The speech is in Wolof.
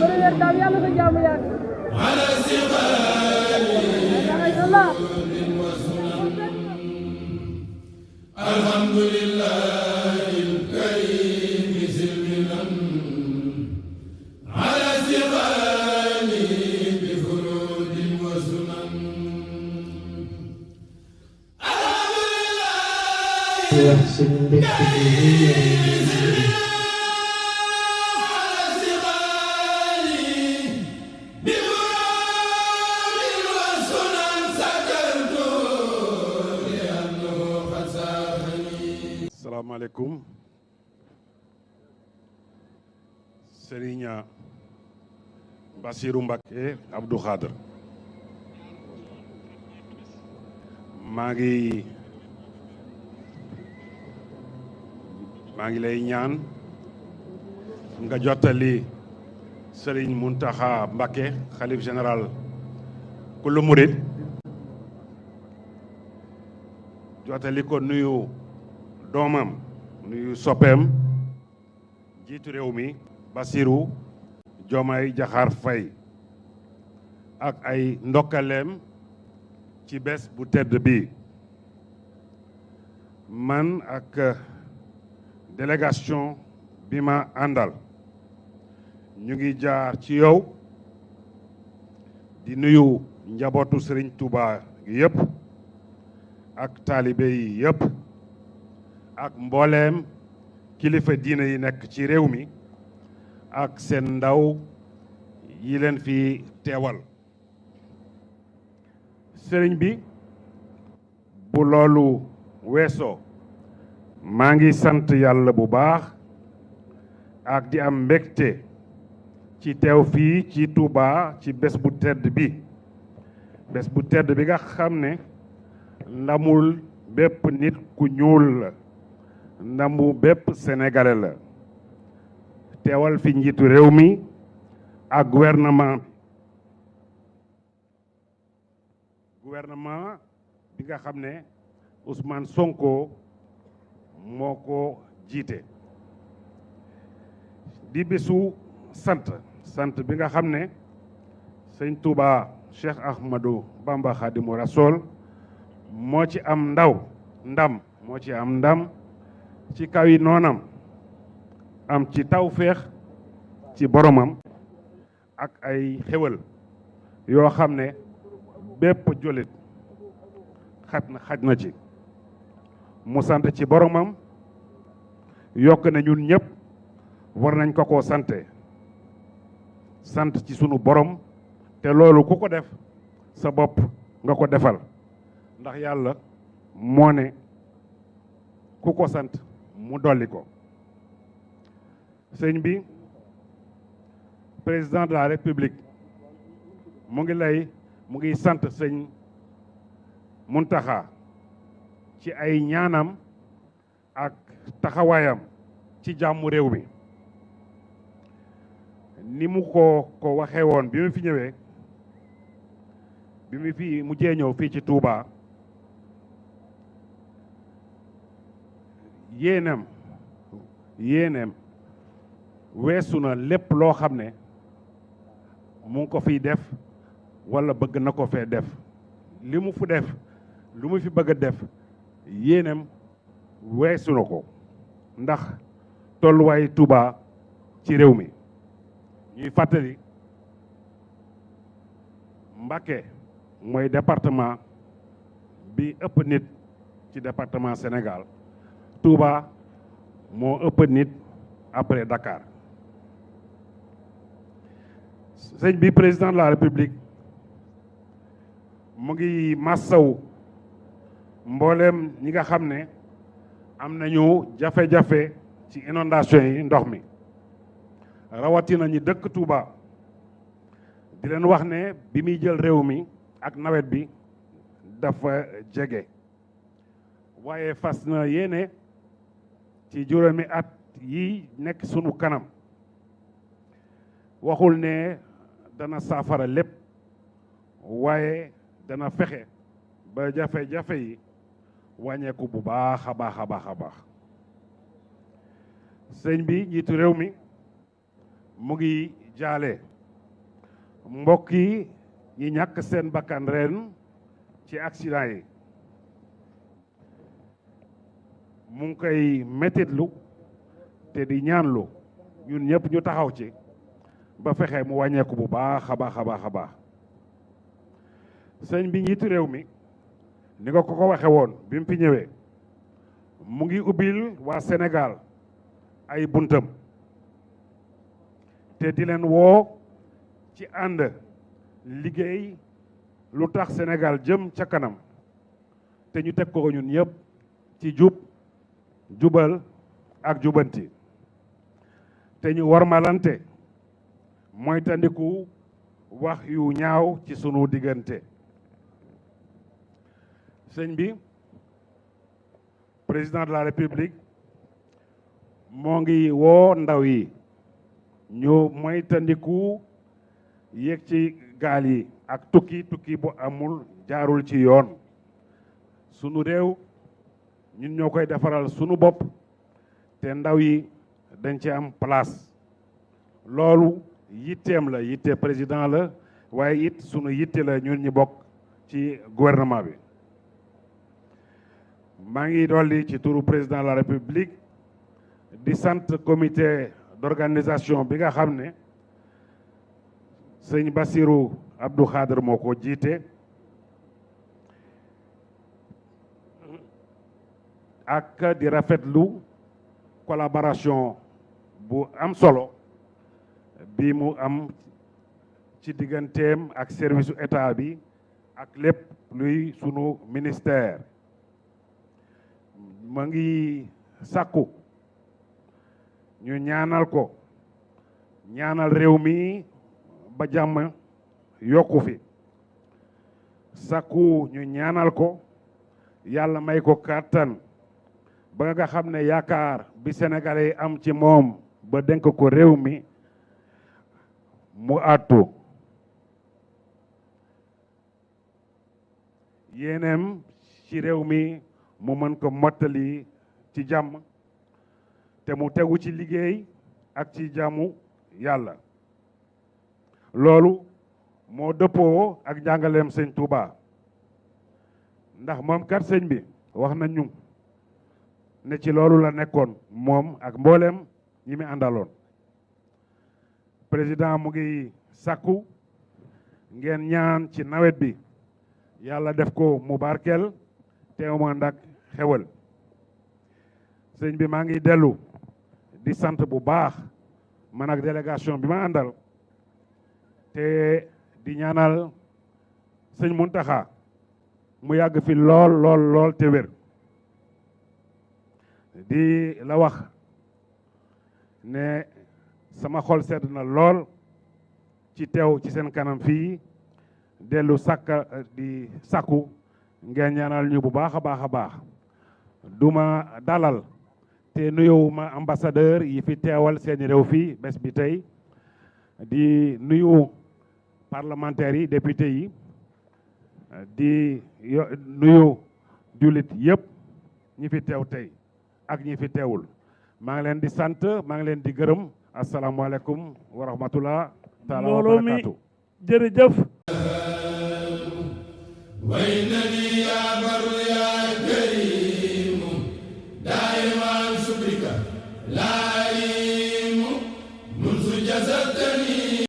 première dame yàlla sa jàmm yàgg alhamdulillah suñu mbégte salaamaaleykum Serigne Bassirou Mbacké Abdou Khadr maa ngi lay ñaan nga jottali Serigne Mountakha Mbacké xalif général kullu murid jottali ko nuyu doomam nuyu soppeem jiitu réew mi Bassirou Diomaye Diakhar Faye ak ay ndokkaleem ci bés bu tedd bi man ak délégation bi ma àndal ñu ngi jaar ci yow di nuyu njabootu Serigne Touba gi yëpp ak taalibe yi yëpp ak mbooleem kilifa diine yi nekk ci réew mi ak seen ndaw yi leen fi teewal sëriñ bi bu loolu weesoo maa ngi sant yàlla bu baax ak di am mbégte ci teew fii ci Touba ci bés bu tedd bi nga xam ne ndamul bépp nit ku ñuul la ndamu bépp sénégalais la teewal fi njiitu réew mi ak gouvernement bi nga xam ne Ousmane Sonko moo ko jiite di bésu sant bi nga xam ne sëñ Touba Cheikh Ahmadou Bamba Khadimou Rassoul moo ci am ndam ci kaw yi noonam am ci tawféex ci boromam ak ay xéwal yoo xam ne bépp jullit xaj na ci mu sant ci boromam yokk ne ñun ñëpp war nañ ko sante sant ci sunu borom te loolu ku ko def sa bopp nga ko defal ndax yàlla moo ne ku ko sant mu dolli ko sëñ bi président de la république mu ngi sant sëñ Mountakha ci ay ñaanam ak taxawaayam ci jàmmu réew mi ni mu ko waxee woon bi mu fi ñëwee bi mu fi mujjee ñëw fii ci Touba yéeneem weesu na lépp loo xam ne mu ngi ko fiy def wala bëgg na ko fee def li mu fu def lu mu fi bëgg a def yéeneem weesu na ko ndax tolluwaayu Touba ci réew mi ñuy fàttali Mbacké mooy département bi ëpp nit ci département Sénégal Touba moo ëpp nit après Dakar sëñ bi président de la République mu ngi massaw mbooleem ñi nga xam ne am nañu jafe-jafe ci inondation yi ndox mi rawatina ñi dëkk Touba di leen wax ne bi muy jël réew mi ak nawet bi dafa jege waaye fas na yéene ci juróomi at yi nekk sunu kanam waxul ne dana saafara lépp waaye dana fexe ba jafe-jafe yi wàññeeku bu baax a baax sëñ bi njiitu réew mi mu ngi jaale mbokk yi ñi ñàkk seen bakkan ren ci accident yi mu ngi koy mettitlu te di ñaanlu ñun ñëpp ñu taxaw ci ba fexe mu wàññeeku bu baax a baax a baax a baax sëñ bi njiitu réew mi ni nga ko waxe woon bi mu fi ñëwee mu ngi ubbil waa Sénégal ay buntam te di leen woo ci ànd liggéey lu tax Sénégal jëm ca kanam te ñu teg ko ñun ñëpp ci jubal ak jubanti te ñu warmalante mooy tandiku wax yu ñaaw ci sunu diggante sëñ bi président de la république moo ngi woo ndaw yi ñu mooy tandiku yéeg ci gaal yi ak tukki bu amul jaarul ci yoon sunu réew ñun ñoo koy defaral sunu bopp te ndaw yi dañ ci am place loolu yitteem la yitte président la waaye it sunu yitte la ñun ñi bokk ci gouvernement bi maa ngi dolli ci turu président de la république di sant comité d'organisation bi nga xam ne sëñ Bassirou Abdou Khadre moo ko jiite ak di rafetlu collaboration bu am solo bi mu am ci digganteem ak service u état bi ak lépp luy sunu ministère ma ngi sàkku ñu ñaanal ko ñaanal réew mi ba jàmm yokku fi sàkku ñu ñaanal ko yàlla may ko kàttan ba nga xam ne yaakaar bi sénégalais yi am ci moom ba dénk ko réew mi mu àttu yéeneem ci réew mi mu mën ko mottali ci jàmm te mu tegu ci liggéey ak ci jàmmu yàlla loolu moo dëppoo ak njàngaleem sëñ Touba ndax moom kat sëñ bi wax nañu ne ci loolu la nekkoon moom ak mbooleem ñi mi àndaloon président mu ngi sàkku ngeen ñaan ci nawet bi yàlla def ko mu barkeel te mu ànd ak xewal sëñ bi maa ngi dellu di sant bu baax man ak délégation bi ma àndal te di ñaanal sëñ Muntaxa mu yàgg fi lool te wér di la wax ne sama xol sedd na lool ci teew ci seen kanam fii dellu di sàkku ngeen ñaanal ñu bu baax a baax a baax duma dalal te nuyu ma ambassadeur yi fi teewal seeni réew fii bés bi tey di nuyu parlementaires yi député yi di nuyu jullit yëpp ñi fi teew tey ak ñi fi teewul maa ngi leen di sant maa ngi leen di gërëm asalaamaaleykum wa rahmatullah taala wa barakatu jërëjëf